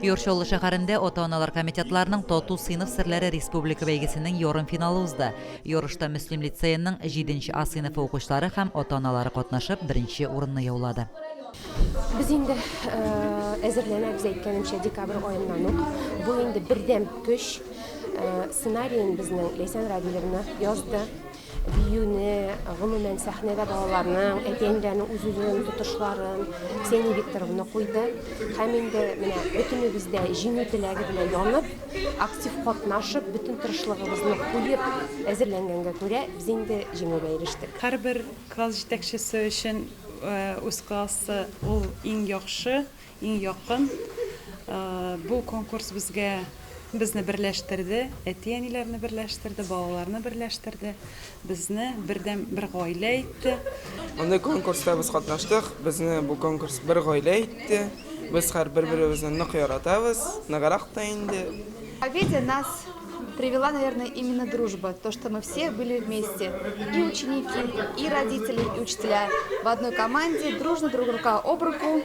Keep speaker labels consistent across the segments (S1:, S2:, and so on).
S1: Яр Чаллы шәһәрендә ата-аналар комитетларының Тату сыйныф серләре республика бәйгесенең ярымфиналы узды. Ярышта Мөслим лицееның җиденче А сыйныфы укучылары һәм ата-аналары катнашып, беренче урынны яулады.
S2: Без инде әзерләнәбез, әйткәнемчә, декабрь аеннан ук. Бу инде бердәм көч. Сценариен безнең Ләйсән Равилевна язды. Биюне, гомумән, сәхнәдә балаларның, әти-әниләрнең үз-үзен тотышларын Ксения Викторовна куйды. Һәм инде менә бөтенебез дә җиңү теләге белән янып, актив катнашып, бөтен тырышлыгыбызны куеп әзерләнгәнгә күрә, без инде җиңүгә ирештек.
S3: Һәрбер класс җитәкчесе өчен үз классы ул иң яхшы, Иң якын. Бу конкурс безгә безне берләштерде, әти-әниләрне берләштерде, балаларны берләштерде, безне бердәм бер гаилә итте.
S4: Мондый конкурста без катнаштык, безне бу конкурс бер гаилә итте. Без һәр бер-беребезне нык яратабыз, ныграк та инде.
S5: Победе нас привела, наверное, именно дружба, то, что мы все были вместе, и ученики, и родители, и учителя в одной команде, дружно друг рука об руку,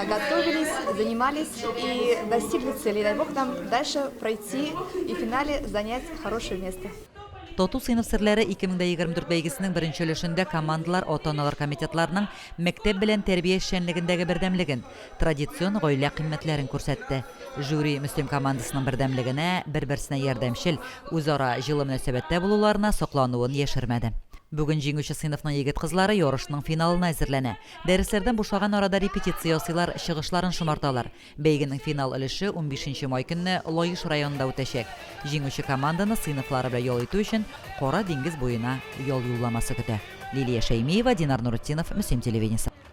S5: готовились, занимались и достигли цели. Дай Бог нам дальше пройти и в финале занять хорошее место.
S1: Тату сыйныф серләре 2024 бәйгесенең беренче өлешендә командалар ата-аналар комитетларының мәктәп белән тәрбия эшчәнлегендәге бердәмлеген, традицион гаилә кыйммәтләрен күрсәтте. Жюри Мөслим командасының бердәмлегенә, бер-берсенә ярдәмчел, үзара җылы мөнәсәбәттә булуларына соклануын яшермәде. Бүген җиңүче сыйныфның егет-кызлары ярышның финалына әзерләнә. Дәресләрдән бушаган арада репетиция ясыйлар, чыгышларын шомарталар. Бәйгенең финал өлеше унбишенче май көнне Лаеш районында үтәчәк. Җиңүче команданы сыйныфлары белән ял итү өчен Кара диңгез буена ял юлламасы көтә. Лилия Шәймиева, Динар Нуретдинов, Мөслим телевидениесе.